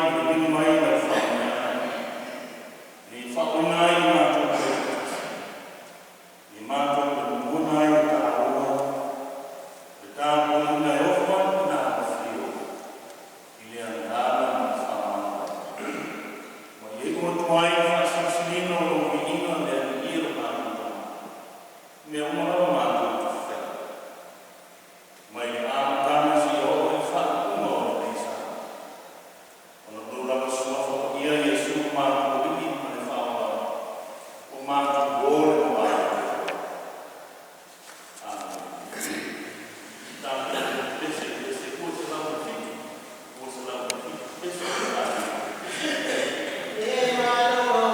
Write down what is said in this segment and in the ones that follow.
Ma le vili mai i lau faamanuiaga ina ia faauuina ai le matou toe toatasi, ina ia matou lagona ai le taua o le tapuaiga e ofo atu i le afifio i le Agaga ma le fa'amaonia, ma ia iu atu ai i le faasilisiliina o lou viiga le alii e lo matou Tama i mea uma lava matou te faia, mai le amataga seia oo i le faaupuga o lenei sa. Ona o lou lava Suafa Paia Iesu lo matou Alii ma le Faaolaola, ua matou o le vavae. Amene. Tatou pese i le ese 207, 207, pese. Amene. E malo.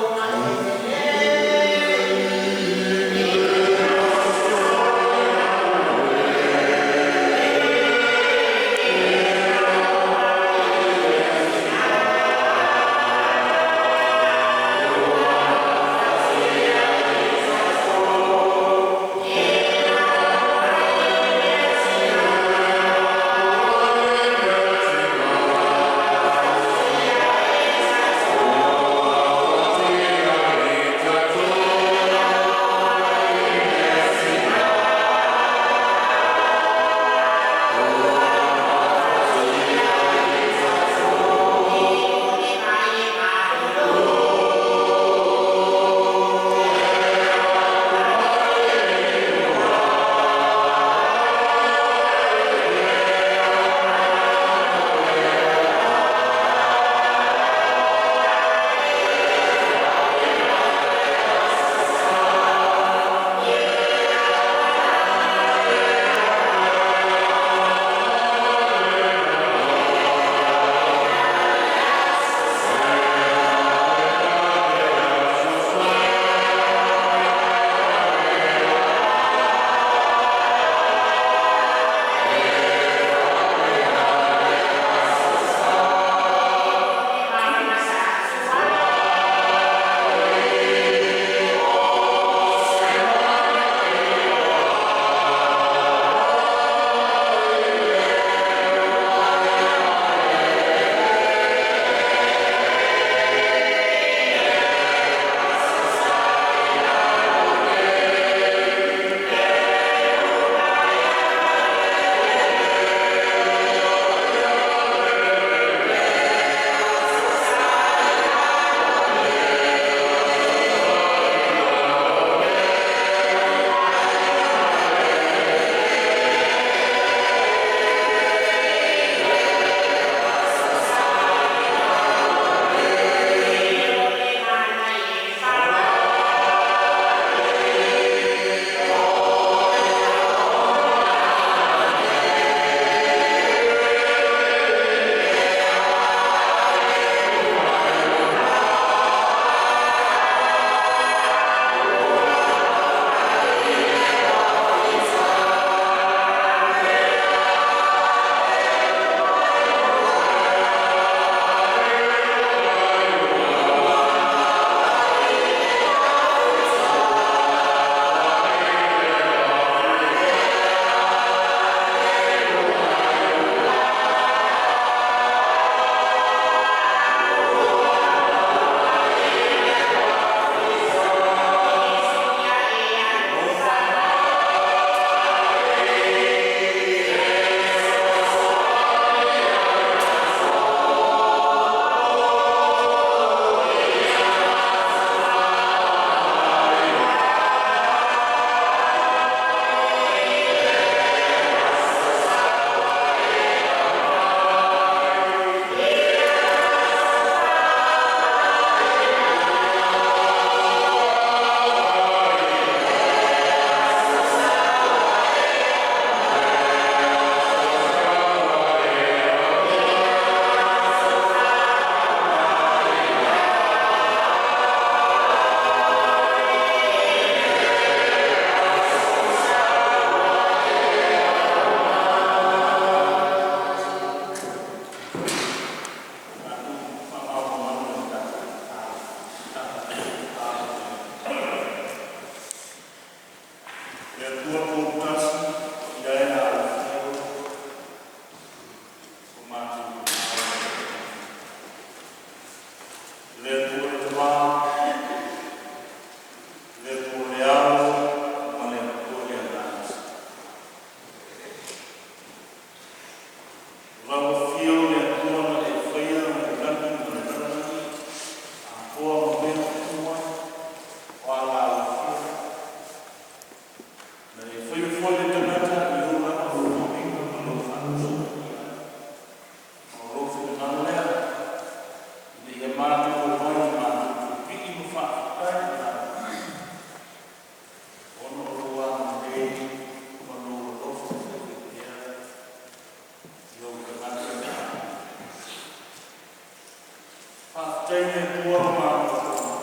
Faafetai i le Atua lo matou Fono.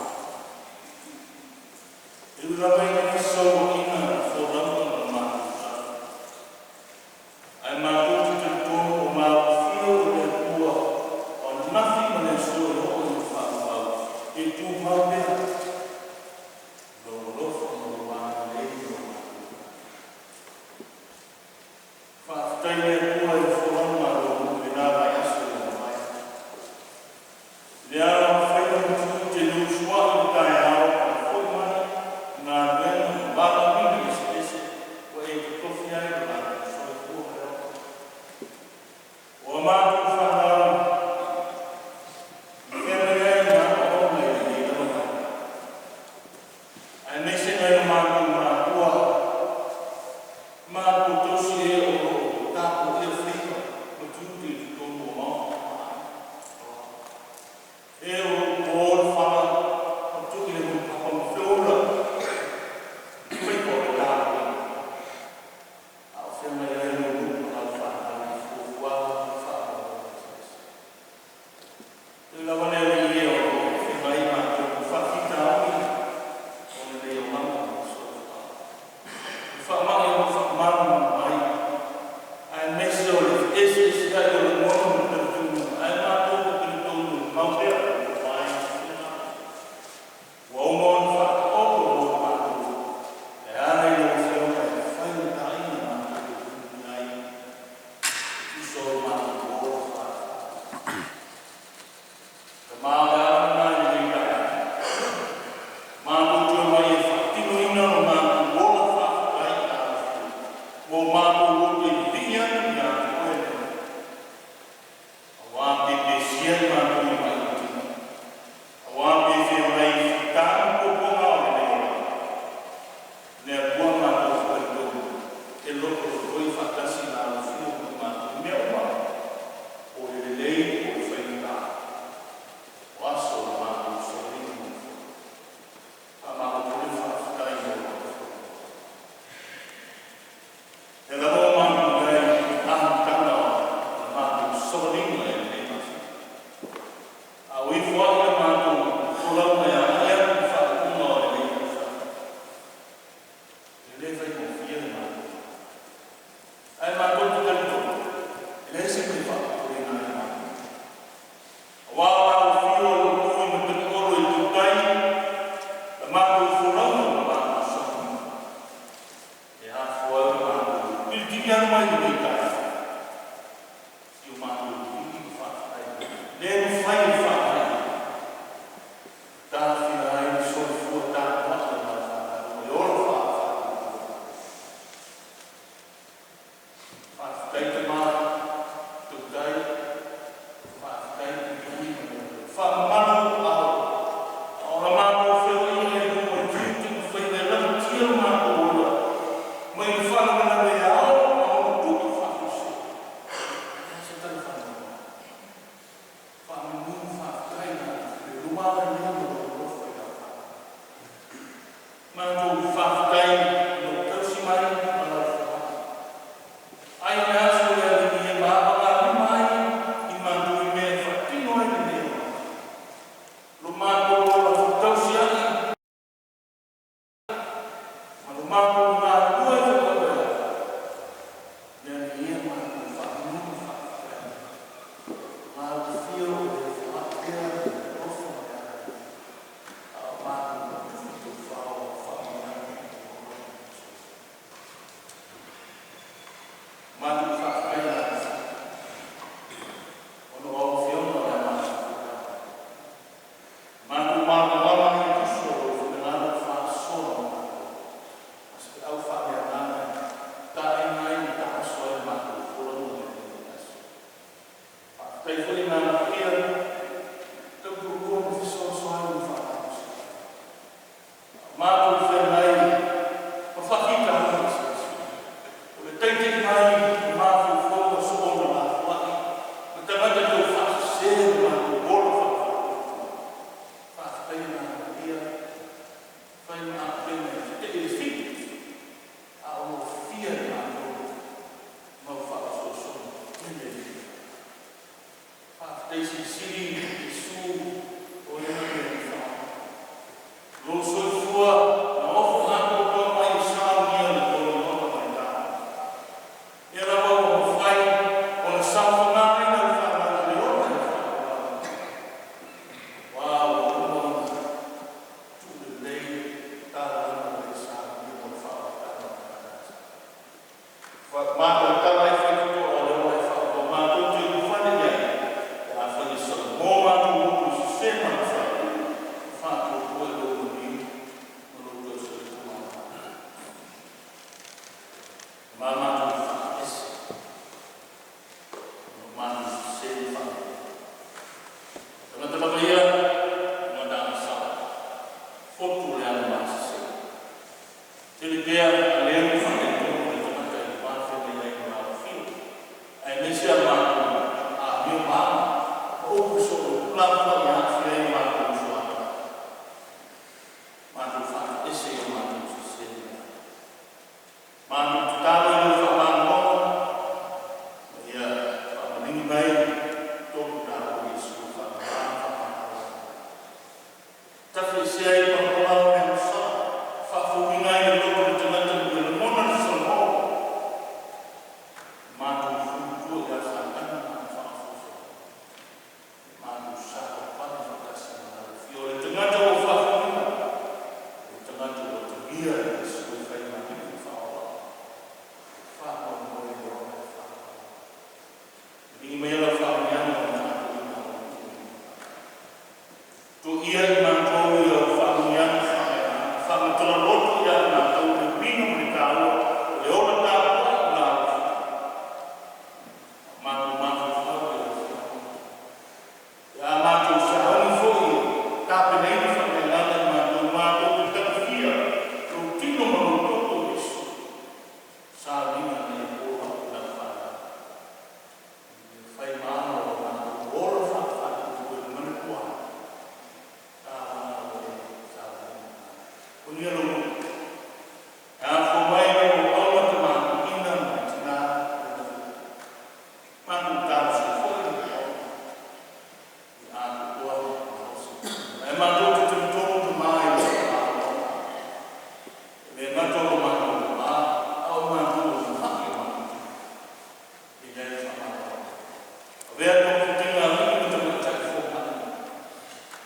E ui lava ina fesauaiga i le folauga ma le mafuta, ae matou te talitonu o alofio o le Atua o ananafi ma le aso e oo ina faavavau, e tumau pea. Lou alofa ma lou agalelei mo matou. Faafetai i le Atua i le folauga a lou nuu i lena vaiaso ua mavae. I le ala o faiva ma tiute i le usuai i le taeao ma le foi mai i galuega ma valaauina eseese ua e tofia ai lo latou soifua ma le ola. O a matou fanau i feagai ai ma aoaoga i lenei lava vaitau, aemaise nai o matou matua, matua tausi e o lo o tapuaia faiva ma tiute i totonu o maota ma aiga, e o lo o to le fala ma tui le mulipapa ma feula i faiva o le tapuaiga, a o feagai ai lou nuu ma lau fanau i fuafuaga ma faamoemoe eseese. Ui lava lea Alii e o lo o feagai matou ma faafitauli o lenei olaga ma le soifuaga, i faamai o lo o faamalumalu mai, aemaise o le feeseeseai o lagona ma talitonuga, ae matou te talitonu e mau pea le vae ma finagalo ua uma ona faataoto mo i matou e ala i lau Afioga e faigataina matou te puipui ai e tusa o lo matou ola faafouina. Tama o le ala lena i lenei taeao, matou te omai e faatinoina lo matou ola faafetai i lau Afioga, ua matou loto e pipii atu ia te Oe le Atua, aua pe pesia i matou i mai tino, aua pe feagai ai ma fita ma puapuaga o lenei olaga, o le Atua matou te talitonu e lotolotoi faatasi le alofio ma matou i mea uma, po o le lelei po o le faigata, o aso o le matou soliga nofoa. Faamalo tele faafetai i lau Afioga. O lea lava ua matou i ai i le amataga o le matou savaliga i lenei masina, a o ifo ai le matou folauga e agai atu i le faaupuga o lenei tausaga, e le faigofie le matou galuega. Ae matou te talitonu, e leai se mea e faapopoleina ai matou, aua o le alofio o lo o tu i Mataniolo e tautai la matou folauga ma matou savaliga, e afua ai ona matou tilitili atu mai lenei taeao i o matou vivii ma faafetai le mafai ona faagaioi, e tafia ai le soifua tapuai o lau fanau ma le ola faatuatua. Faafetai tama tautai, faafetai puipui ma leoleo, faamamalu lou aao a o le matou feoaiga i luga o tiute ma faiva e lamatia lo matou ola mai le faalavelave e ao ma ono tupu faafuasei. E leai se tala faanoanoa, faamanu ma faafetai i lou agalelei ma lou alofa i lau fanau. Matou faafetai i lou tausi mai ma lau foai. Ai o le aso lea Alii e ma avagalima ai i matou i mea e faatino ai lenei olaga. Lo matou ola faatausiai ma lo matou galulue feolooloai, le Alii e, matou faamanu ma faafetai, lau afio o le foai pea ma le alofa ma le agalelei. Tuia i matou i au faamanuiaga faaleagaga, faamatala loto ia i matou le uiga ma le taua o le ola tapuai ma le alofa. A o matou mafaufau i lau Afioga, pe a matou sauni foi e tapenaina faaleagaga i matou, matou te tagofia lou tino ma lou toto o Iesu, sauniga na e oo i lau fanau, ina ia fai ma ao o lo matou ola faafaatuatua i le manatua ai taulaga ua e sauniga ai. Manuia lou nuu, e afua mai i lau auauna Tama Toeaina ma le tina Lena Foi. Matou talosia foi le aoaoga ia atoatoa ma malosi. Ae matou te talitonu Tama i lau faaaloalo, e le gata o lo matou Tama a o matou o ma'i o matou tino. Ia i ai le faamagalo. Avea togafitiga a alii ma tamaitai fomai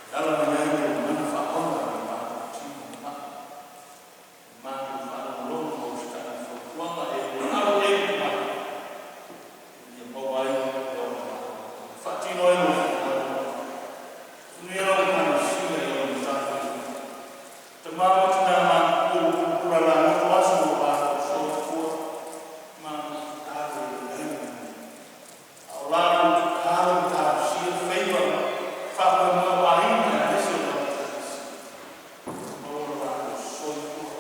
e ala mai ai lou gagana faaola i o matou tino mama'i, i le matou faalogologo ma usitai i fautuaga e alo i ai le tomai ina ia maua ai le ola malamalama e faatino ai lou finagalo alofa. Manuia lau Ekalesia i ona matafaioi. Tama ma tina matutua ua pulapula lagoto aso ua latou soifua, matou tatalo ia i ai le manuia. A o latou tatalo ma talosia faiva ma faamoemoe o aiga aemaise o lava Ekalesia, maua lo latou soifua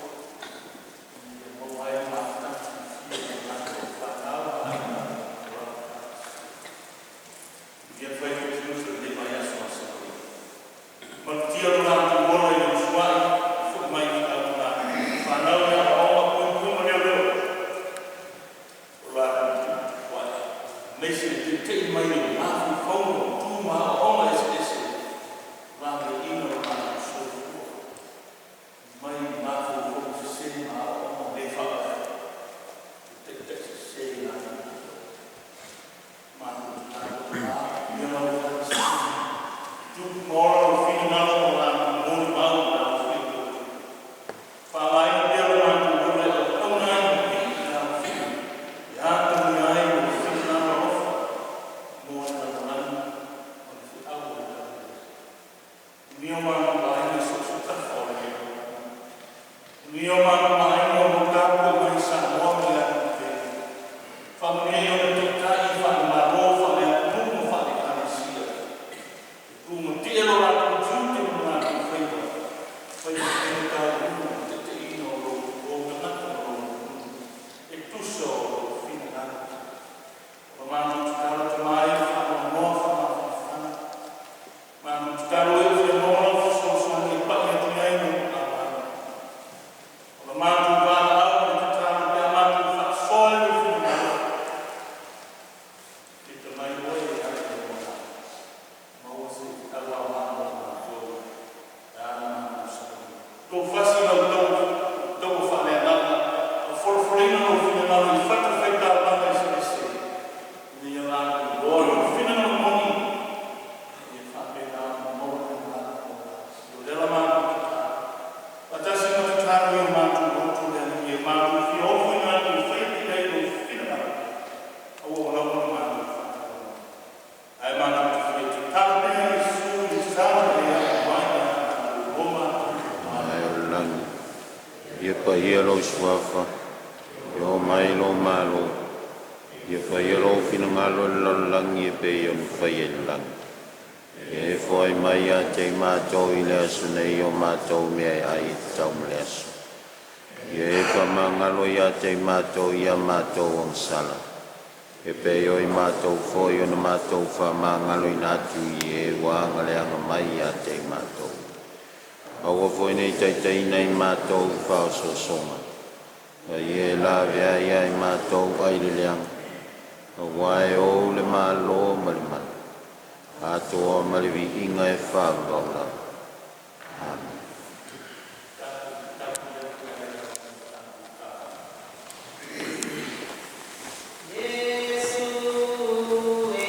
ina ia maua ai le mafutaga fiafia ma latou fanau ma aiga o lava Ekalesia. Manuia le fai ai tiute o lenei vaiaso Aso Lulu. Malutia lo latou ola i lou usuai ma foi mai i feau ma fanau i aoaoga, puipui ma leoleo, o latou tuputupuae, aemaise le teitei mai o mafaufauga o tu ma aoaoga eseese o laveaiina lo latou soifua mai mafaufauga sese ma aoaoga le faavae e taitaisese i latou ola. Matou tatalo Tama, manuia lau Ekalesia, tupu ma ola lou finagalo mo latou molimau i lau Afio le Atua. Faaaogaina pea lo latou ola e auauna ai ma pii i lau Afio e atagia ai lou finagalo alofa mo le lalolagi ma le feau o le talalelei. Manuia o matou aiga i so o se tafa o lenei lalolagi. Manuia o matou aiga o lo o tapuai mai i Samoa ma le atunuu pele. Faamanuia i ona taitai faale-Malo, faale-atunuu ma faale-Ekalesia, e tumatie lo latou tiute ma latou faiva, faia pea le taualuga o le taitaiina o ou tagata ma lou atunuu e tusa o lou finagalo. O la matou tatalo Tama ia faanoanoa faamafanafana, matou tatalo e fia maua lau fesoasoani e pai atu i ai lou aaalo. O la matou valaau ma le tatalo pe a matou faasoa i lou finagalo, lita mai oe ia te oe, maua se feau aoao mo matou e ala matou sauniga. Tofu lau taua faaleagaga ma folafolaina lou finagalo i fatafaitaulaga eseese ina ia latou iloa lou finagalo moni ina ia faapena ona maua nai o latou ola. O lea la matou tatalo, faatasi ma tatalo i o matou loto le Alii e, matou fia ofo i matou faia pea i ai lou finagalo, aua ua lava la matou faatalanoa, ae matou te fia tatalo pea Iesu i le sa ma e a'u mai ia matou o matou. Ae o le lagi, ia paia lou Suafa, ia oo mai lou Malo, ia faia lou finagalo i le lalolagi e pei ona faia i le lagi. Ia e foai mai ia te i matou i le aso nei o matou mea e ai e tatau ma le aso. Ia e faamagalo ia te i matou ia matou agasala, e pei o i matou foi ona matou faamagaloina atu i e ua agaleaga mai ia te i matou. Aua foi ne i taitaiina i matou i faaosoosoga, a ia e lavea ai ia i matou ai le leaga, auā e ou le Malo ma le mana, atoa ma le viiga e faavavau lava. Amen. Tatou tapuai atu e ala i le tatou tapuai. Iesu e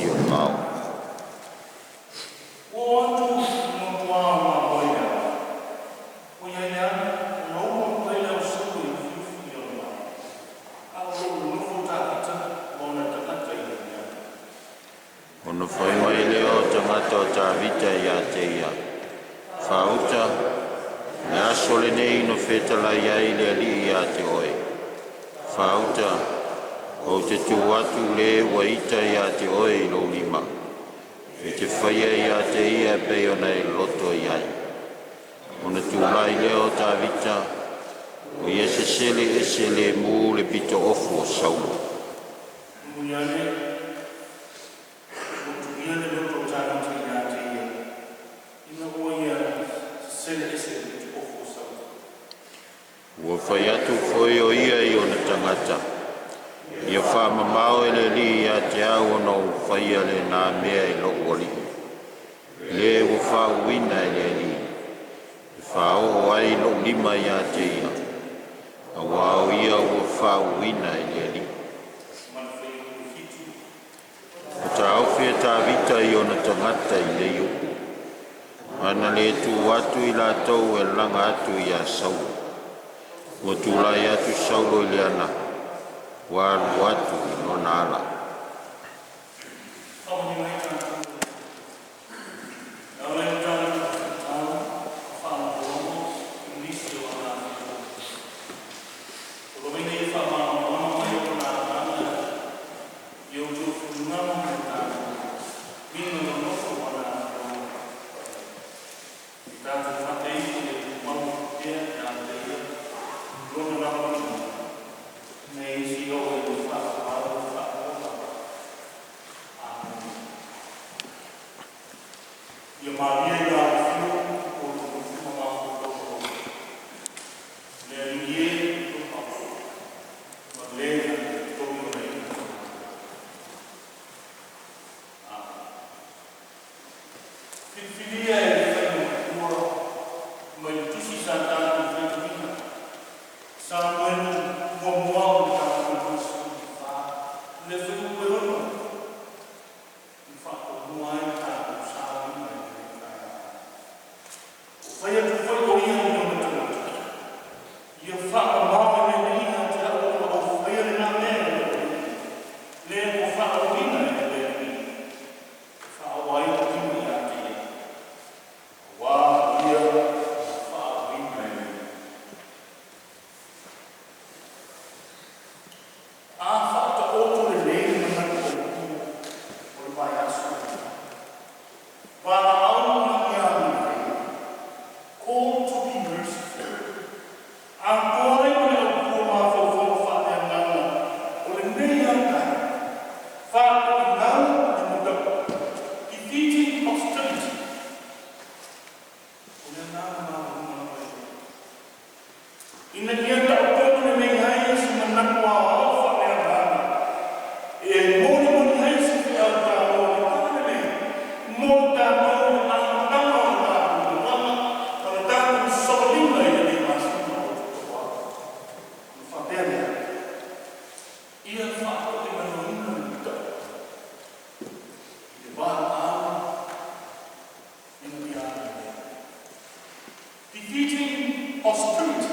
malosi o le vao. Ua o atu matua o maua ia. Ua iai leaga, ona uma atu ai lea o Saulo i le fiafia o le vao. A o lo o nonofo Tavita ma ona tagata i le agiagi. Ona fai mai lea o tagata o Tavita ia te ia, “Faauta, le aso lenei na fetalai ai le Alii ia te oe. Faauta, ou te tuu atu le ua ita ia te oe i lou lima, e te faia ia te ia e pei ona e loto i ai.” Ona tulai lea o Tavita, o ia sesele ese lemu le pitoofu o Saulo. Mulimuli ane, ua tuia le loto o Tavita ia te ia, ina ua ia sesele ese le pitoofu o Saulo. Ua fai atu foi o ia i ona tagata, “Ia faamamao e le Alii ia te au ona ou faia lena mea i lou alii, le ua faauuina e le Alii, e faaoo ai lou lima ia te ia, auā o ia ua faauuina e le Alii.” Ma le fuaiupu 7. Ua taofi e Tavita i ona tagata i nei upu, ana le tu atu i latou e laga atu ia Saulo. Ua tulai atu Saulo i le ana, ua alu atu i lona ala. Faamanuia mai tatou e ala i le tatou tatalo ma faalogologo i nisi o aga o lo ina ia faamalamalama mai ona agaga i outou finagalo ma le tatou viga nonofo ma Lana Afioga. I tatou fata ifo ia tumau pea ia te Ia Lona lagolagoina, ina ia seia oo i le faavavau faaleola. Amene. Ia malie i le alofio o outou nofo ma mafaufauga logo. Le Alii e, lo ma le na totogi ona ina. Amen. Filifilia e le failaumatua mai le tusi sa tatou faitauina, Samuelu muamua o le mataupu 14, le fuaiupu e 6, na faatomua ai le tatou sauniga i lenei taeao. Ua fai atu foi o ia i ona tagata, “Ia faamamao e le Alii ia te au ona ou faia lena mea i lou alii, le ua faauuina e le Alii, e faaoo ai lou lima ia te ia, auā o ia ua faauuina e le Alii.” A faataoto lelei le manatu autu o le vaiaso lenei, valaau ma agiagi ai, call to be merciful. Atoa ai ma le autu o mafaufauga faaleagaga o lenei aokai, faatoʻilau le mata'u, defeating hostility. O le agaga maualuga lava ia, ina ia taotoga lelei ai se manatu aoao faaleagaga e molimoli ai se feau taua o le talalelei mo le tatou i le amataga o le tatou galuega ma le tatou savaliga i lenei masina o Oketopa. Ona faapea lea, ia faatoilaloina le mata'u i le valaau ina ia agalelei. Defeating hostility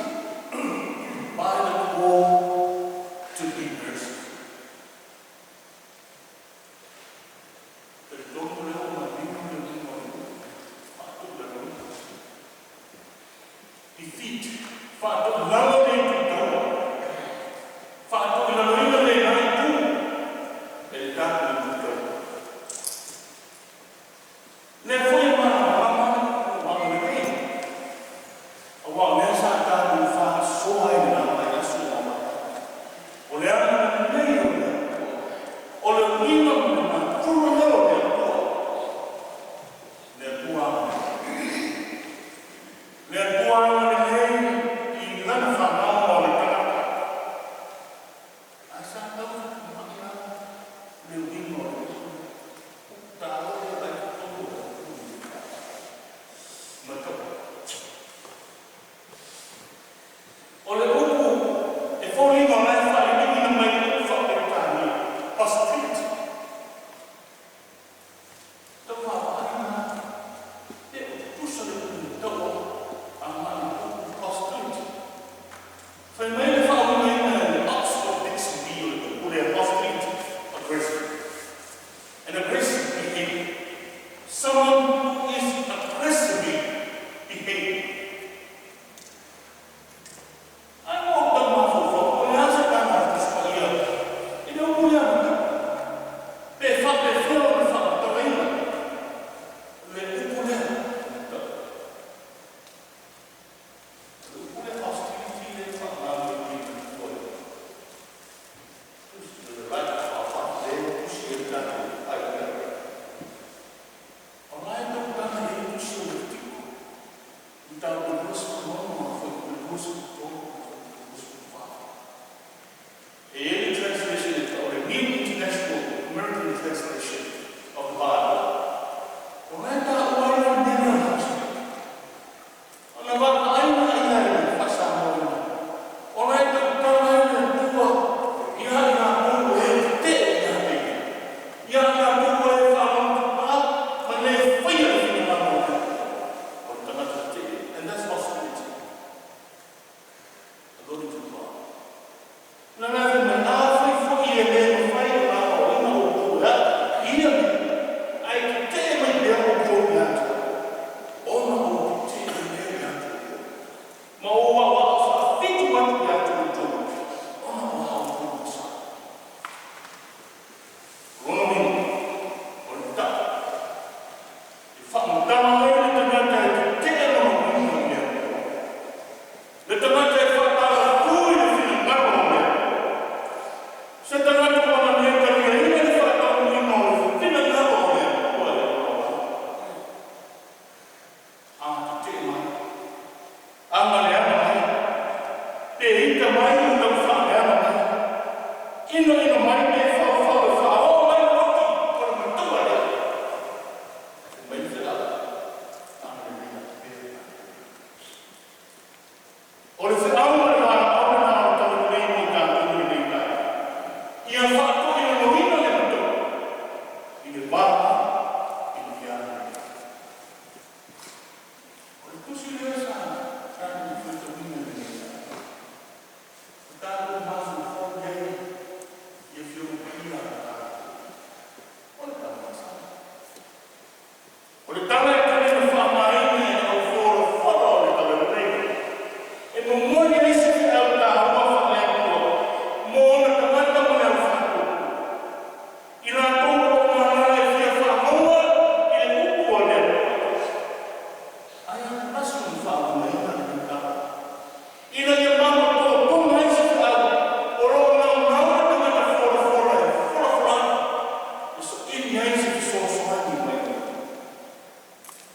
by the call to be merciful. Talitonu lea ua manino le uiga o le faatoilaloina. Defeat, faatoilalo le itu faatoilaloina lena itu e le tatou itu taua. Lea foi e malamalama o agalelei, auā o lea sa tatou faasoa ai le la vaiaso ua mavae. O le agalelei o le Atua, o le uiga ma le natura lea o le Atua, le Atua agalelei. Le Atua agalelei i lana fanau ma ona tagata. Ae sa tau fetuunai lava le uiga o le upu taua lea o la e i totonu o le mata'u. 23, 24. E i ai le translation e tau o le New International American Translation of the Bible, o la e taua ai la le mea lea o le husband. Ona vaavaai lea i ai i le faa-Samoa ina, o la e tautala ai le Atua ia i latou o e tetee ia te Ia, ia i latou o e faalogotata ma le faia le finagalo o le Atua, o le tagata tetee. And that's hostility, according to the Bible. Na la fai mai, afai foi e le mafai ona aoaoina outou e au i ia mea, ae tetee mai pea outou ia te au, ona ou tetee lea ia te outou, ma ou aoao faafitu atu ia te outou, ona o a outou agasala. O lona uiga, o le tau, e faamatala ai le tagata e tetee lona uiga i le Atua, le tagata e faatalatu i le finagalo o le Atua, se tagata ua na le taliaina le faataunuuina o le finagalo o le Atua e aloalo. A tetee mai, aga leaga mai, pe ita mai ma tau faaleaga mai, inoino mai pe faufau e faaoo mai le oti o le matua lea, fai mai le feau, agalelei atu pea i latou. O le feau ma le valaau lena o le Talalelei mo i tatou i lenei taeao, ia faatoilaloina le matua i le valaau ina ia agalelei. O le tusi lea sa faitauina i lenei taeao, o tatou mafaufau i ai i Afioga Paia a le tatou, o le tala masani. O le tala e tali na faaaogaina e le au folafola o le Talalelei e momoli ai se feau taua faale-Atua mo ona tagata ma le au faatuatua, i latou o lo o galala e fia faamaua i le upu a le Atua. Ae atulasi ona faauigaina lenei tala ina ia maumatotoga ai se feau o lo o naunau le tagata folafola e folafola atu e saili ai se fesoasoani mai le Atua.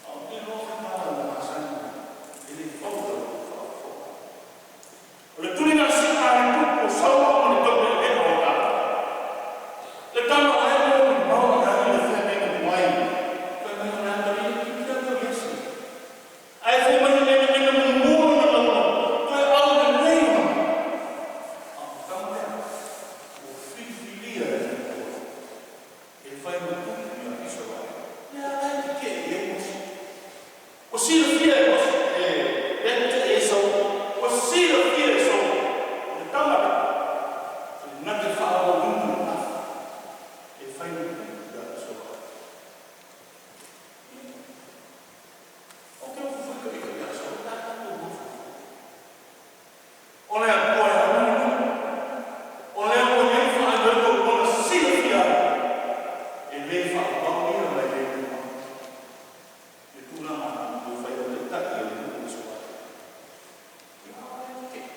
Ae ou te iloa o le tala ua masani e le fau i la outou faafofoga. O le tuligasina a le tupu o Saulo ma le taulealea o Agaga. Le tama la e o mamao i ai le feagaiga tuai, fai mai o le a talia le atu Iese. Ae fai mai e lenaena mumu lona lalolagi, toe aulelei ona mau. A o le tama lea, ua filifilia e le Atua e fai ma tupu ia Isaraele. Lea la e tetee i ai Mose. Ua silafia e Mose, e lea e tetee i ai Saulo, ua silafia e Saulo, o le tama lea, e na te faaauauina le afi e fai ma tupu ia Isaraele. Ou te ofo foi ikaika ia Saulo pe a tatou mafaufau. O le Atua e ana le nuu, o lea ua i ai faailoilo ua na silafia ai, e le faavavau ia ma e le tumau le tulaga ua fai ma taitai o le nuu o Isaraele. Ia, a o lea e tetee.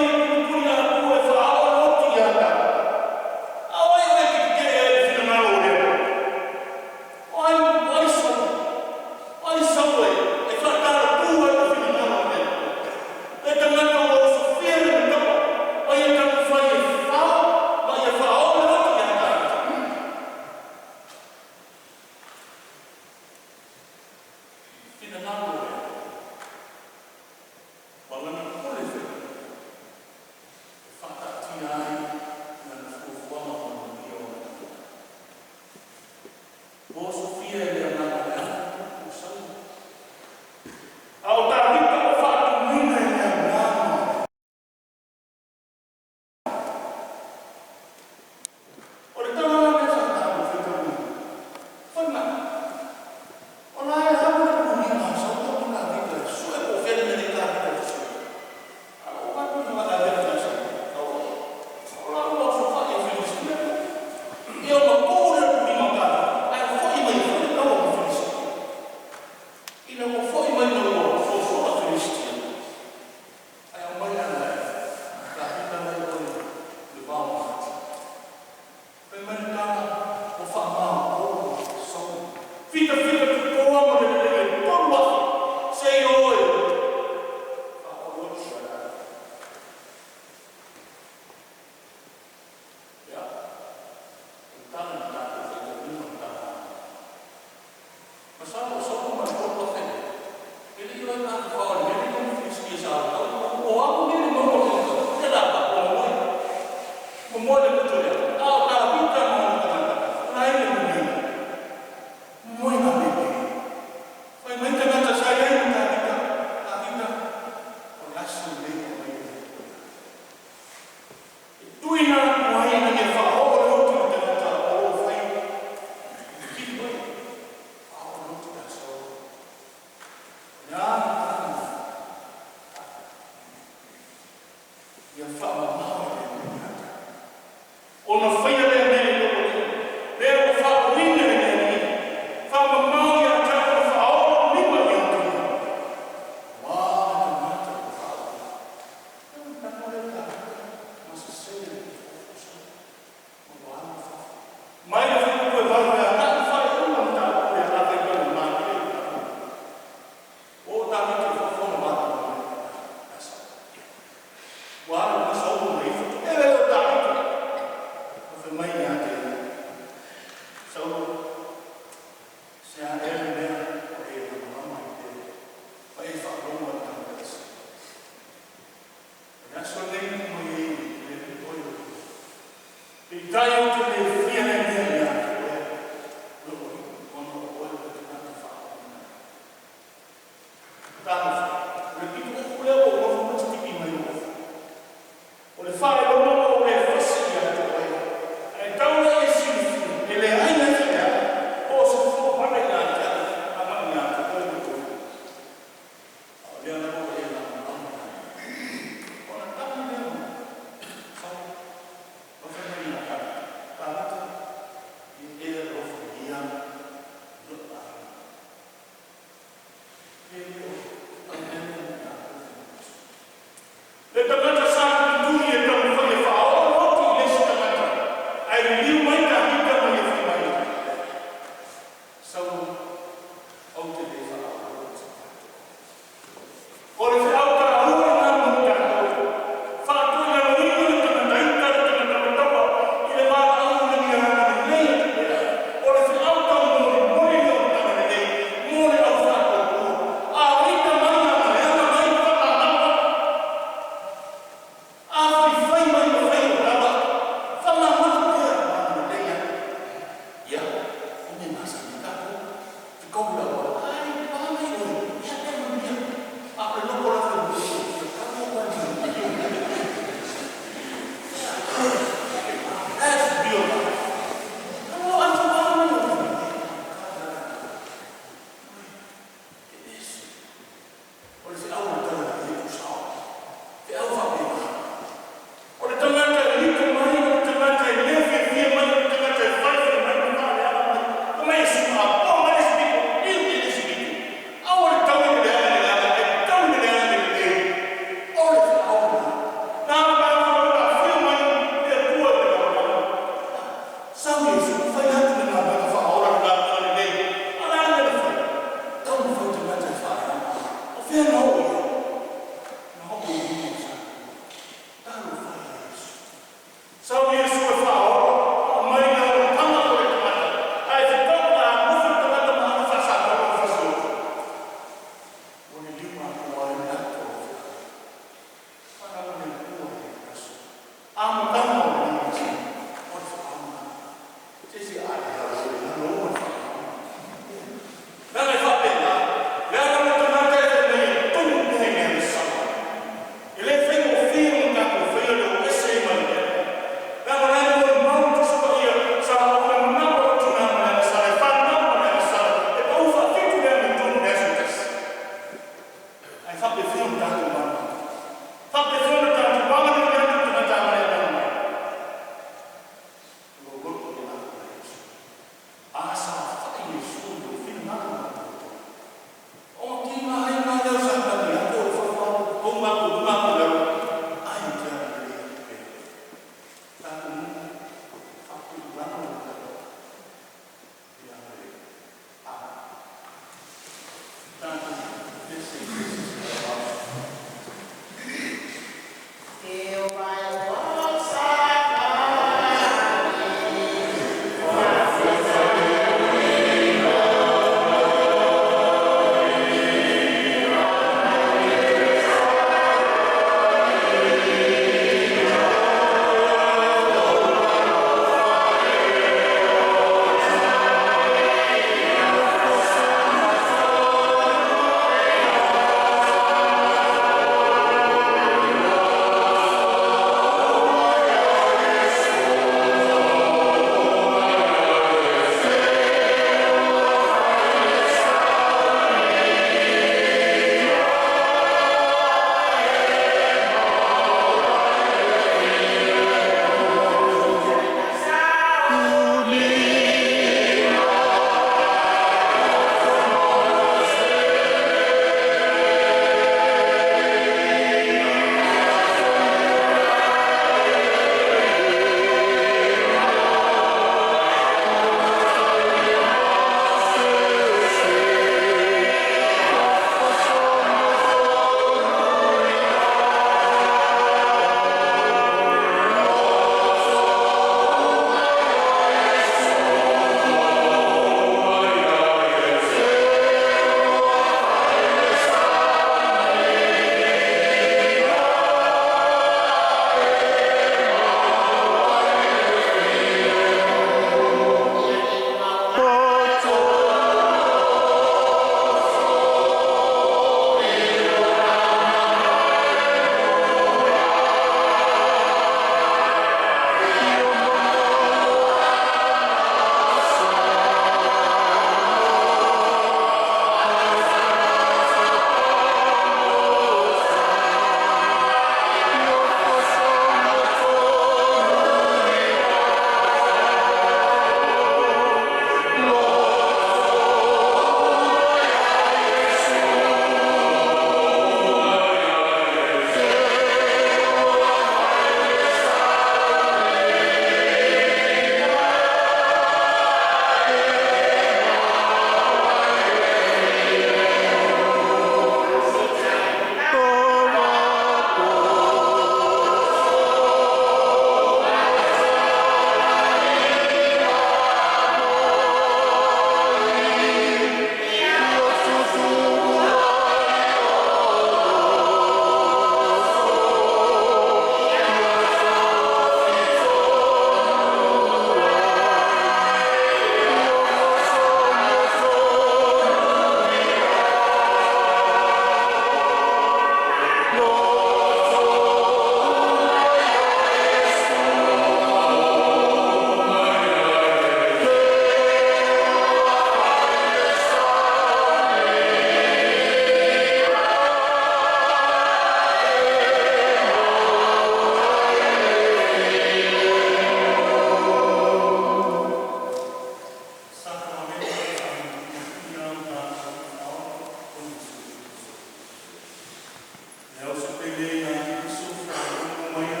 Le auso pele ia Keriso faafofoga maia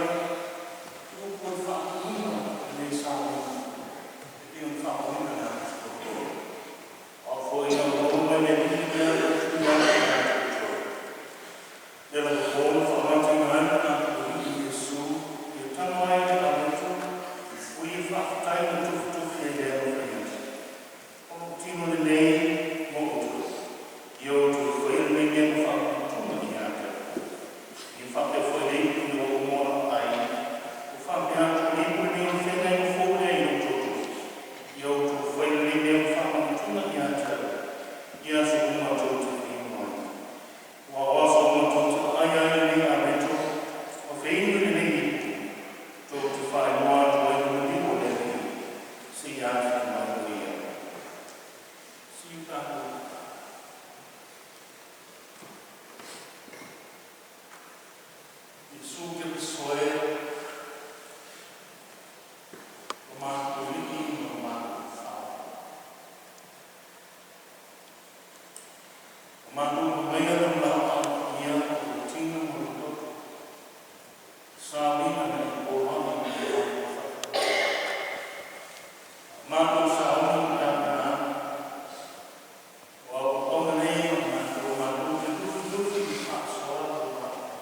upu o le faatonuga o lenei saunoaga e pei ona faauuina le Aso. O foi ina ua mai le Alii le Atua ia te outou. Le lava po na faamataina ai le Alii Iesu, ia tago ai le ameto, ua ia faafetai ma tufitufi ai le alofa ia. O lou tino lenei mo outou. Ia outou faia lenei mea ma faamanatuga ia te au. Ia faapea foi le ipu ina ua uma ona ai, ua faapea atu, o le ipu lenei o le feagaiga fou lea i lo outou tofi. Ia outou faia lenei mea ma faamanatuga ia te au, i aso uma tou te feinu ai. Aua o aso uma tou te aai ai lenei ameto, ma feinu i lenei ipu, tou te faailoa atu ai le maliu o le Alii, seia afio mai o ia. Siu tatou. Iesu Keriso e, lo matou Alii ma lo matou Faavae. Ua matou mamaia lau lapaau paia i lou tino ma lou toto, saoina na e olaga ma le matou faafetai. Matou sauni ma tapenaga, o auaunaga nei a matou, matou te lufilufia ma faasoa lau lapaau.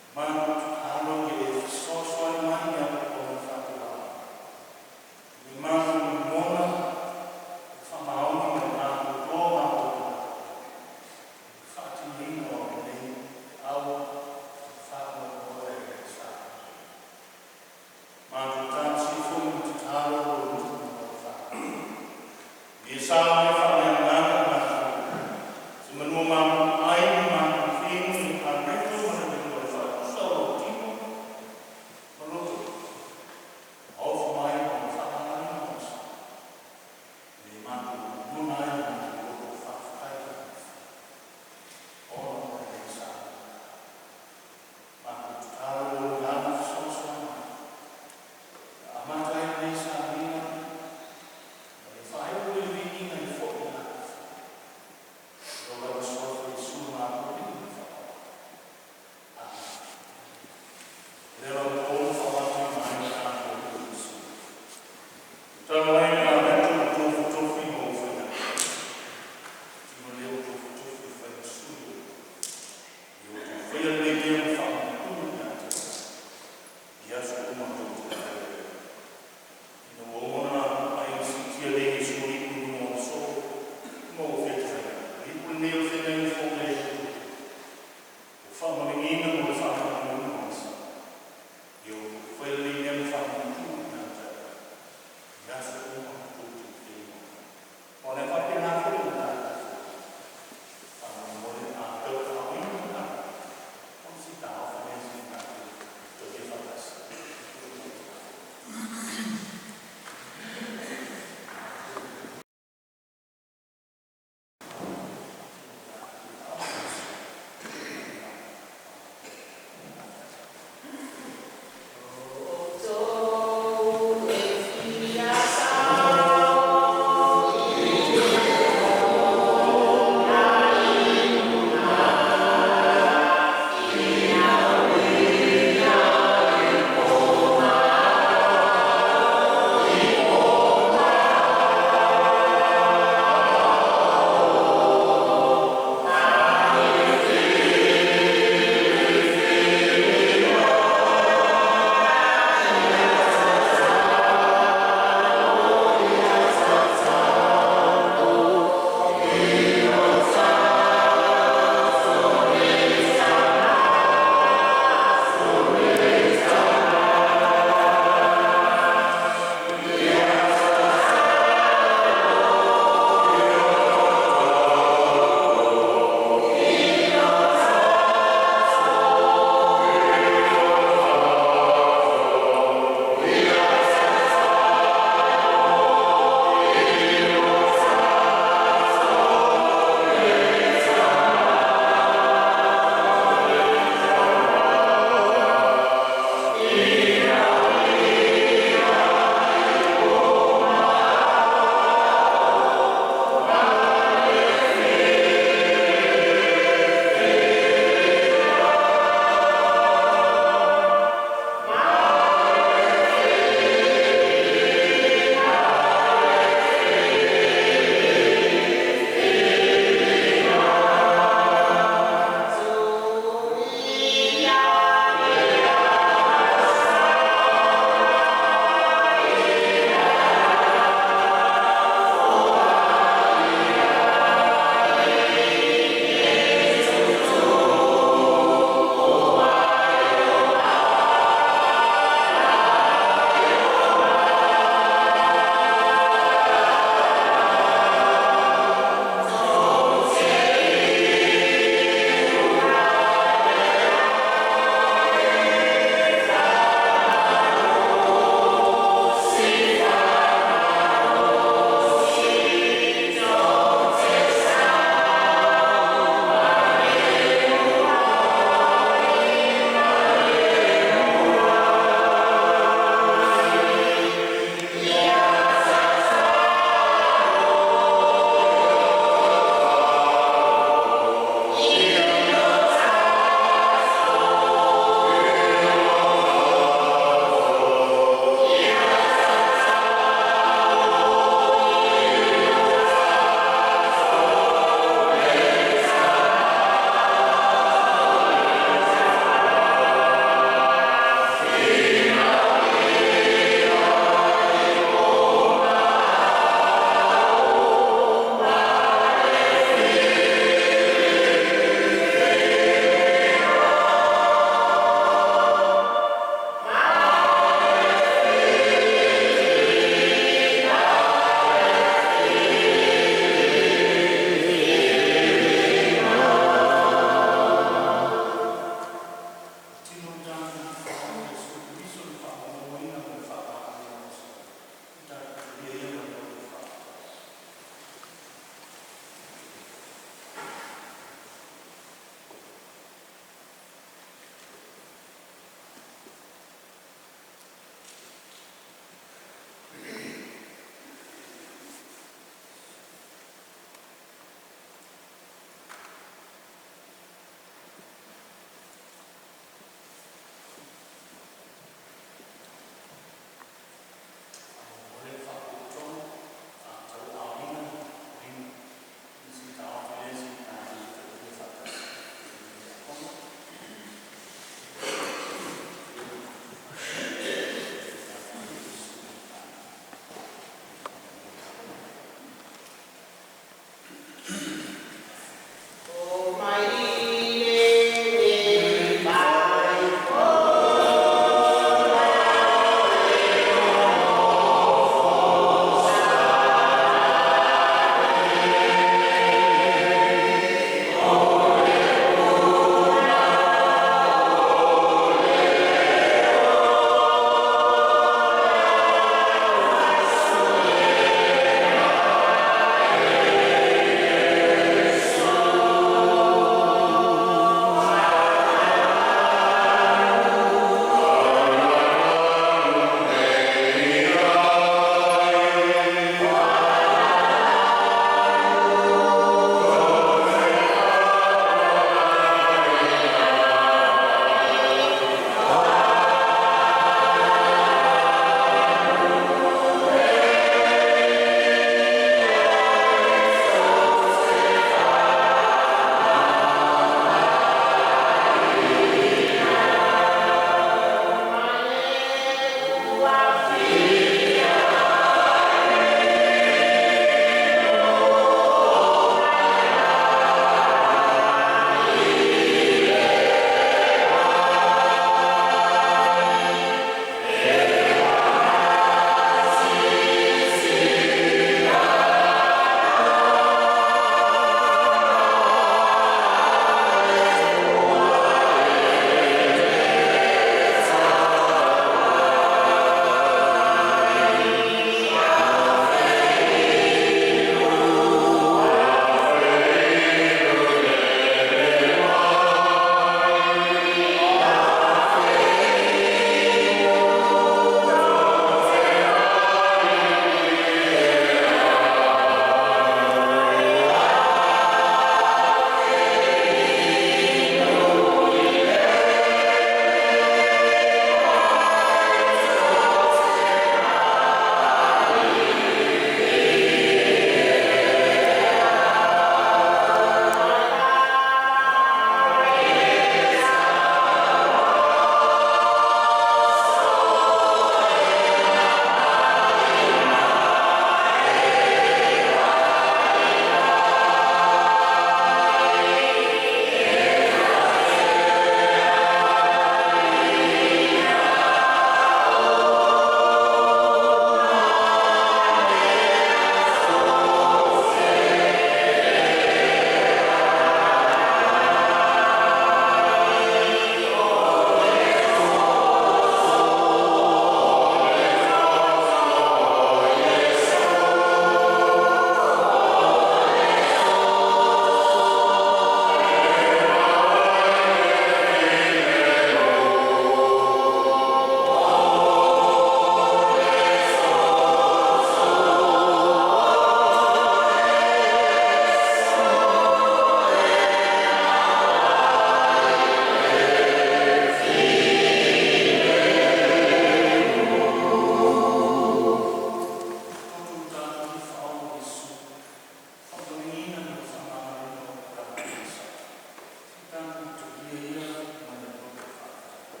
Viia ma le loto faafetai.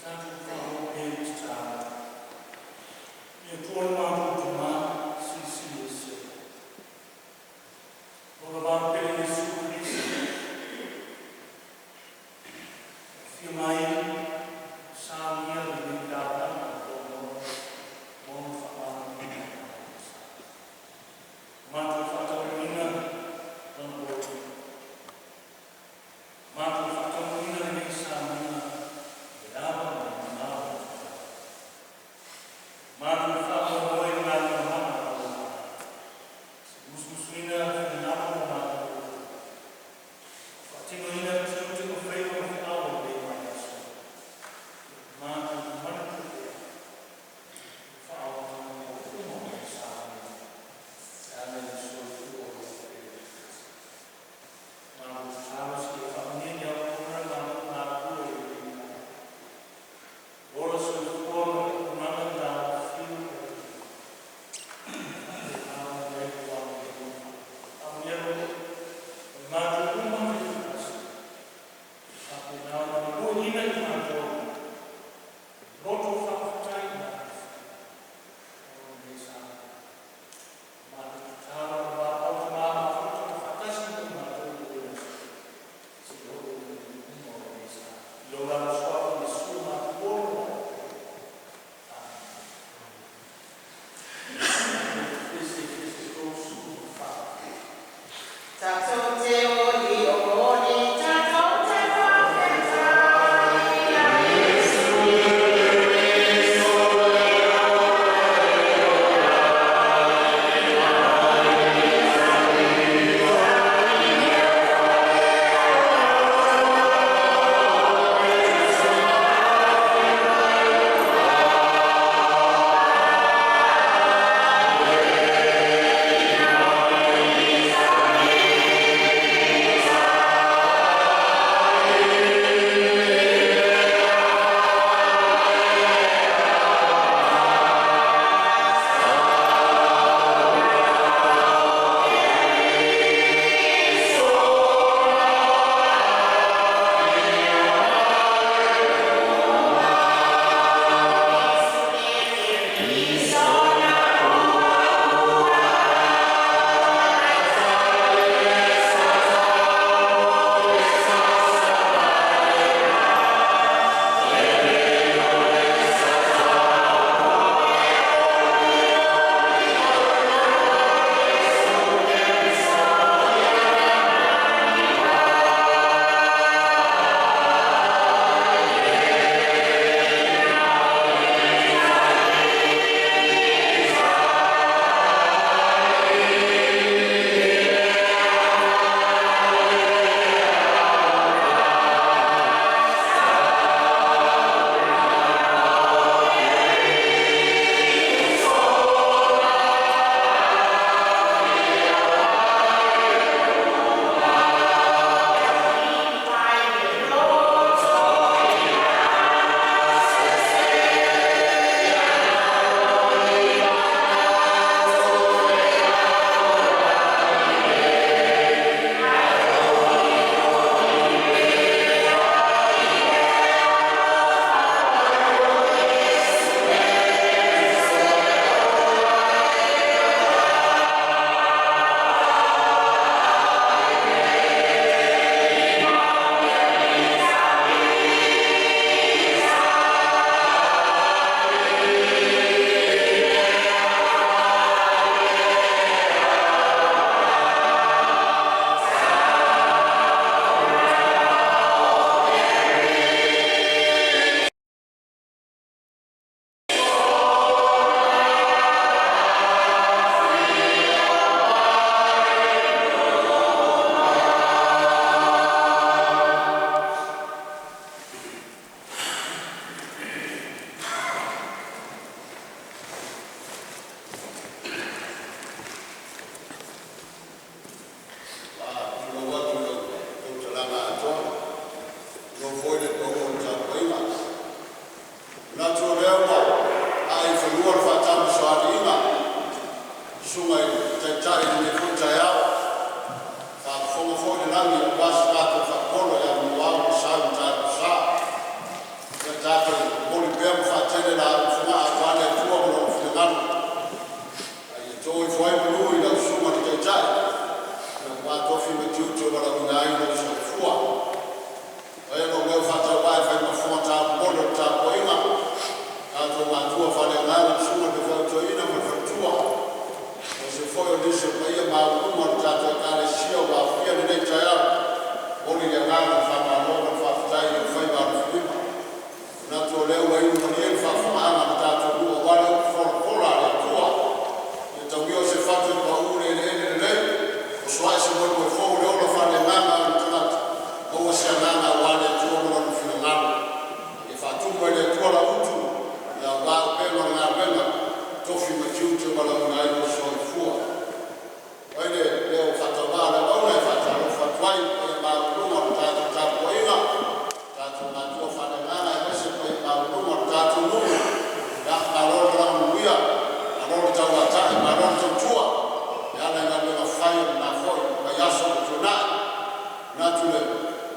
Tatou faaoo pea i le tatalo. Le Atua lo matou Tama Silisili Ese, Lou ava pele Iesu Keriso, ua afio mai samia lenei taulaga o Samoa ma ona faamanuiaga. Matou faataunuuina Lana Poloketi, matou faataunuuina lenei samiga i le ava ma le migao o le Atua. Matou faamoemoe i le galuega mana a Lou Agaga, se i musumusuina finagalo ma o matou loto e faatinoina tiute ma faiva ma feau o lenei vaiaso. Matou te manatua pea le faaolataga uma o nei samiga e ala i le soifua pea. Matou tatalo seia faamanuia ni auaunaga na matou galulue ai i lenei taeao. Ola soifua ma le auaunaga na alofio e le Atua, faapena ona i ai Lou agalelei. Faamanuia le Atua i matou uma taitoatasi, faapena ona momoliina i matou le loto faafetai ma le fiafia ona o lenei samiga. Matou tatalo ma valaauina Tama mafuta ua faatasi ma i matou i lenei aso, seia oo i le iuga o lenei samiga. I Lou lava Suafa Iesu matou ola ma matou Amene. Tatou te olioli, tatou te faafetai.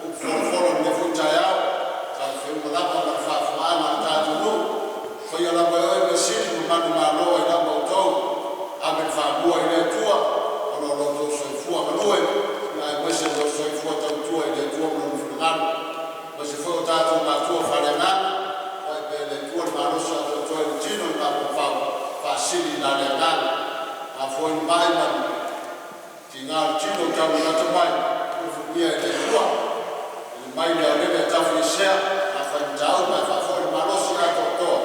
Upu folafola o lenei foi taeao, talafeuga lava ma le faafofogaaga a le ta atunuu. Faia lava e Oe mea sili ma manumalo ai lava outou. Ave le faamua i le Atua ona o lo outou soifua galue aemaise o le soifua tautua i le Atua ma Lona finagalo, aemaise foi o tatou matua faaleagaga, foai pea e le Atua le malosi atoatoa i le tino ma le mafaufau e faasili na le agaga. O a foi ni mai ma ni tiga o le tino ua tau lata mai, alofagia e le Atua ia mai le aolele a tafiesea afai matau ae faafoi le malosi atoatoa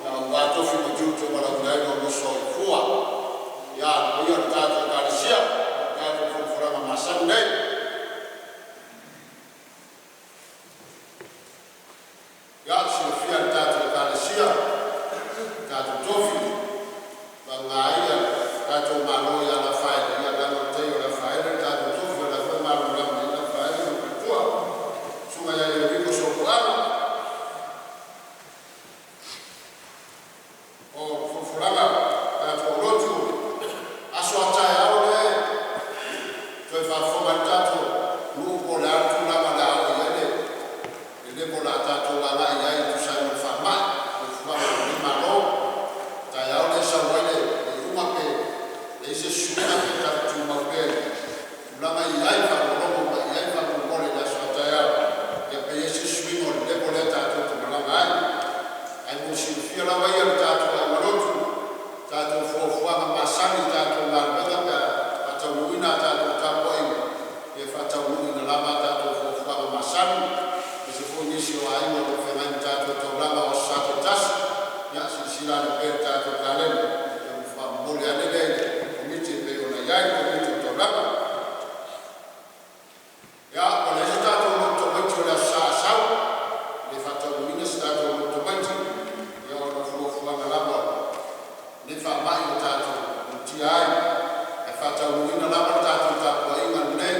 aua tofi ma tiute ua valaauina ai lou soifua. Ia, le paia o le tatou Ekalesia i tatou folafolaga masani nei. Ia, silafia e le tatou Ekalesia tatou tofi vagana ai le tatou Malo ia Lafaele, ia leaga o le tai o Lafaele le tatou tofi, o la foi e malamalama lelei Lafaele ma le faletua, le Susuga ia Ieremiko Sopoaga. O folafolaga a le tatou aulotu, aso a taeao lea e toe faafofoga ai le tatou atunuu po o le a le tulaga o le a oo i ai le level o le a tatou agai i ai e tusa ai ma le faamai i fuafuaga a lenei Malo. O taeao lea e sau ai le iuga pe leai se isi suiga pe tatou tumau pea i le tulaga e i ai faalogologo mai i ai faamolemole i le aso a taeao, pe i ai se isi suiga o le level lea tatou te malaga ai. Ae mo le silafia lava ia e le tatou aiga lotu, tatou fuafuaga masani i tatou galuega pe a faataunuuina a tatou tapuaiga, ia e faataunuuina lava a tatou fuafuaga masani, aemaise foi nisi o aiga o lo o feagai ma tatou taulaga o aso Sa taitasi. Ia silasila ane pea i le tatou kalena ona faamomoli ane lea i le Komiti e pei ona i ai le Komiti o Taulaga. Ia, ua leai se tatou lotu tamaiti o le Aso Sa a sau, e le faataunuuina se tatou lotu tamaiti ona o fuafuaga lava o lenei faamai ua tatou mulitia ai. Ae faataunuuina lava le tatou tapuaiga lenei,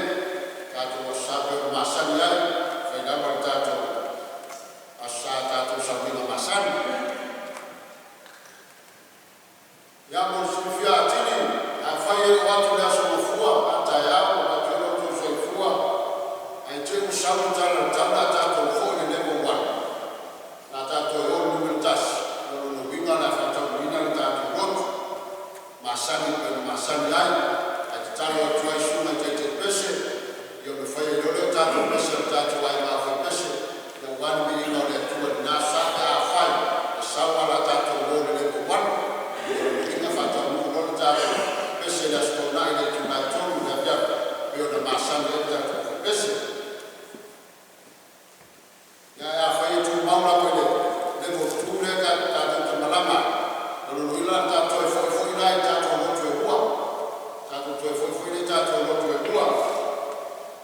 tatou Aso Sa pei ona masani ai, e fai lava le tatou Aso Sa i tatou sauniga masani. Ia mo le silafia atili, afai e oo atu i le Aso Gafua a taeao o avatu ai lo outou soifua ae te i ua sau le tala i le tau o le a tatou foi i le level 1, o le a tatou toe o i le numera tasi, o lona uiga o le a faataunuuina le tatou lotu masani e pei ona masani ai. Ae tatalo atu ai i susuga i taitaipese, ia ona fai ai loa lea o tatou pese a le tatou aiga aufaipese aua le viiga o le Atua i lena aso Sa pe afai e sau ae o le a tatou o i le level 1. O lona uiga e faataunuu loa le tatou pese i le Aso Toonai i le itula e 3:00 i le afiafi e pei ona masani ai le tatou aufaipese. Ae afai e tumau lava i le level 2 lea tatou te malaga ai, o lona uiga o le a tatou toe foi foi la i tatou lotu e lua, tatou toe foi foi lea i tatou lotu e lua.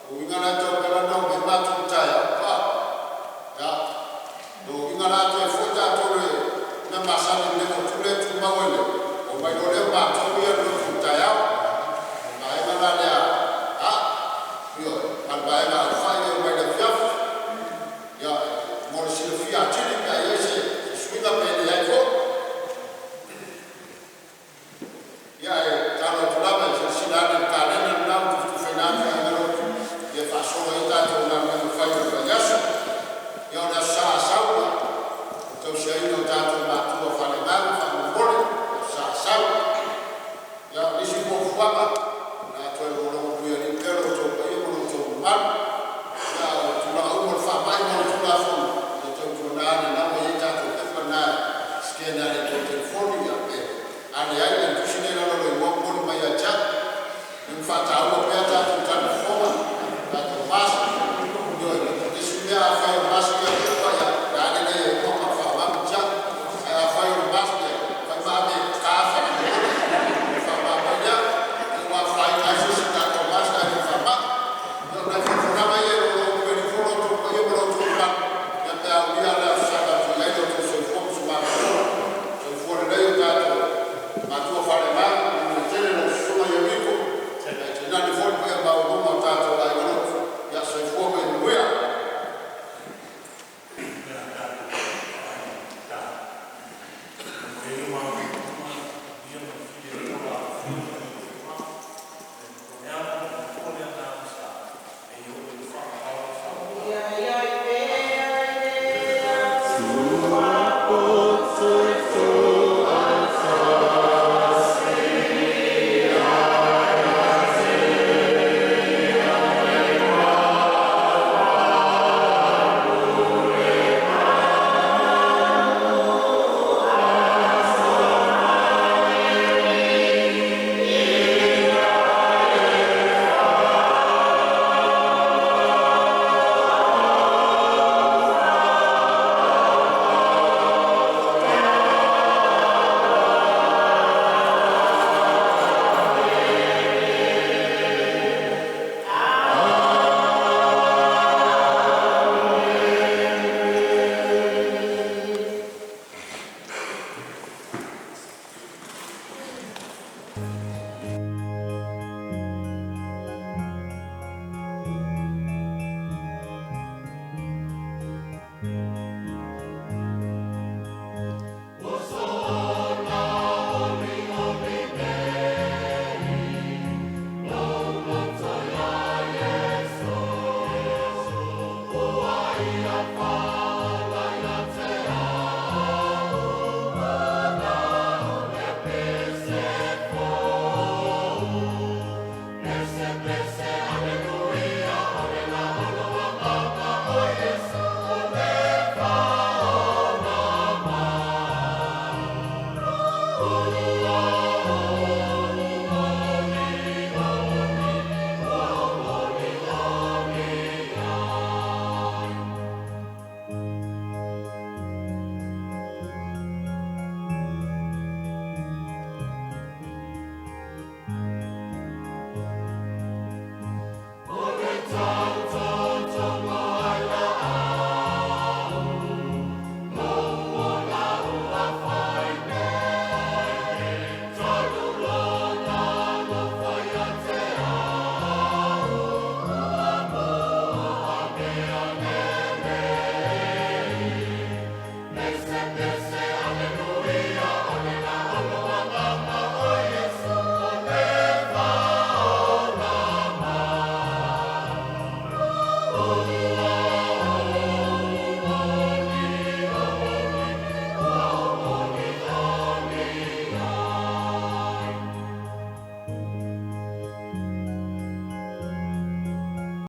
O uiga la e tau ala ona omai matou. Ia